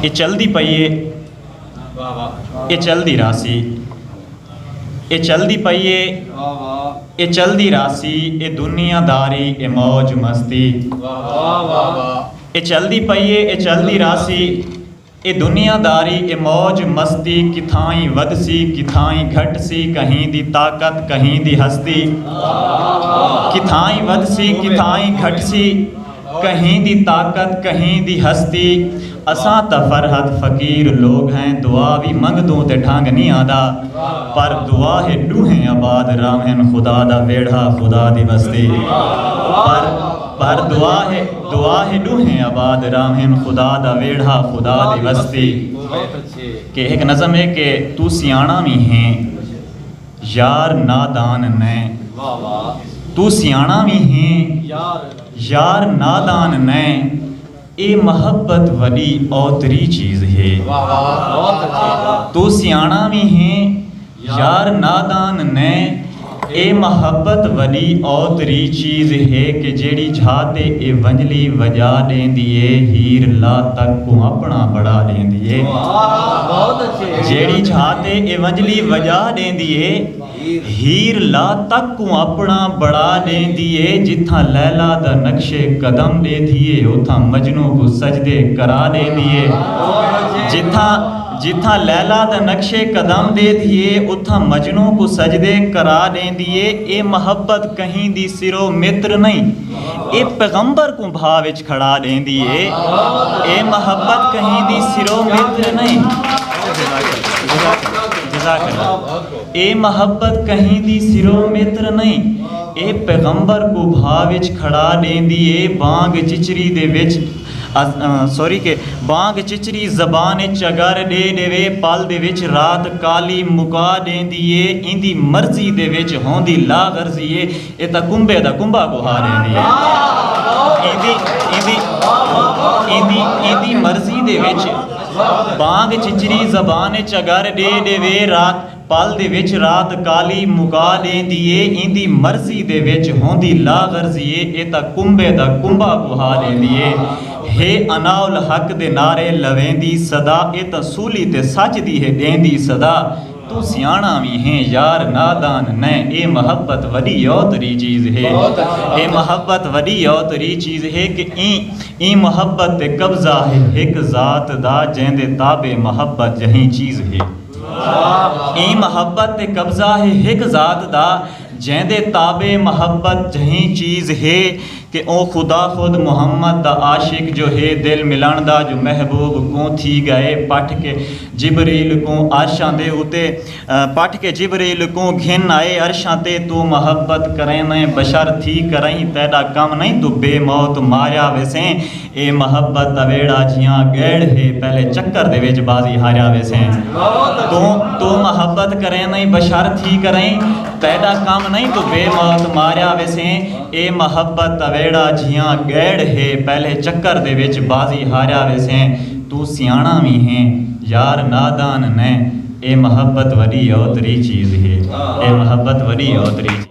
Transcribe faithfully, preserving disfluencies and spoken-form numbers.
اے چلدی پئی اے، اے چلدی راہسی، اے چلدی پئی اے، اے چلدی راہسی، اے دنیا داری، اے موج مستی۔ اے چلدی پئی اے، اے چلدی راہسی، اے دنیا داری، اے موج مستی، کتھائیں ودھسی، کتھائیں گھٹسی، کہیں دی طاقت، کہیں دی ہستی، کتھائیں ودھسی، کتھائیں گھٹسی، کہیں دی طاقت، کہیں دی ہستی۔ اساں تاں فرحت فقیر لوگ ہیں، دعا وی منگدوں تے ڈھنگ نی آندا، پر دعا ہے ڈوہیں آباد راہن، خدا دا ویڑھا، خدا دی وستی۔ پر پر دعا ہے، دعا ہے ڈوہیں آباد راہن، خدا دا ویڑھا، خدا دی وستی۔ کہ ہک نظم ہے کہ توں سیاݨا وی ہیں، یار نادان نیں۔ توں سیاݨا وی ہیں، یار نادان نیں۔ اے محبت وݙی اوتری چیز ہے۔ توں سیاݨا وی ہیں، یار نادان نیں۔ اے محبت وݙی اوتری چیز ہے کہ جیڑھی جھا تے اے ونجلی وڄا ݙیندی اے، ہیر لا تک کوں اپݨا بݨا ݙیندی اے۔ جیڑھی جھا تے اے ونجلی وڄا ݙیندی اے، ہیر لا تک کوں اپݨا بݨا ݙیندی اے۔ جتھاں لیلیٰ دا نقش قدم ݙیدھی اے، اتھاں مجنوں کوں سجدے کرا ݙیندی اے۔ جتھاں، جتھاں لیلیٰ دا نقش قدم ݙیدھی اے، اتھاں مجنوں کوں سجدے کرا ݙیندی اے۔ اے محبت کہیں دی سرو متر نئیں، اے پیغمبر کوں بھا وچ کھڑا ݙیندی اے۔ اے محبت کہیں دی سرو متر نئیں۔ جزاک اللہ۔ اے محبت کہیں دی سرو متر نئیں، اے پیغمبر کوں بھا وچ کھڑا ݙیندی اے۔ بانگ چچری دے وچ، آ، سوری، کہ بانگ چچری زبان اچ اگر ݙے ݙیوے، پل دے وچ رات کالی مکا ݙیندی اے۔ ایندی مرضی دے وچ ہوندی لا غرضی اے، اے تاں کنبے دا کنبا کوں ہا ݙیندی اے۔ ایندی، ایندی، ایندی، ایندی مرضی دے وچ بانگ چچری زبان اچ اگر ݙے ݙیوے، رات پل دے وچ رات کالی مکا ݙیندی اے۔ ایندی مرضی دے وچ ہوندی لا غرضی اے، اے تاں کنبے دا کنبا کوں ہا ݙیندی اے۔ ہے اناء الحق دے نعرے لویندی صدا، اے تاں سولی تے سچ دی ہے ݙیندی صدا۔ توں سیاݨا وی ہیں، یار نادان نیں، اے محبت وݙی اوتری چیز ہے۔ اے محبت وݙی اوتری چیز ہے کہ ایں، ایں محبت تے قبضہ ہے ہک ذات دا، جیندے تابع محبت جہیں چیز ہے۔ ایں محبت تے قبضہ ہے ہک ذات دا، جیندے تابع محبت جہیں چیز ہے۔ کہ او خدا خود محمد دا عاشق جو ہے، دل ملݨ دا جو محبوب کوں تھی ڳئے، پٹھ کے جبریل کوں عرشاں دے اتے، آ، پٹھ کے جبریل کوں گھن آئے عرشاں تے۔ توں محبت کریندیں بشر تھی کرئیں، تیݙا کم نئیں توں بے موت ماریا ویسیں۔ اے محبت دا ویڑھا جیہاں ڳیڑھ ہے، پہلے چکر دے وچ بازی ہاریا ویسیں۔ توں، توں محبت کریندیں بشر تھی کرئیں، تیݙا کم نئیں توں بے موت ماریا ویسیں۔ اے محبت دا ویڑھا جیہاں ڳیڑھ ہے، پہلے چکر دے وچ بازی ہاریا ویسیں۔ توں سیاݨا وی ہیں، یار نادان نیں، اے محبت وݙی اوتری چیز ہے۔ اے محبت وݙی اوتری چیز۔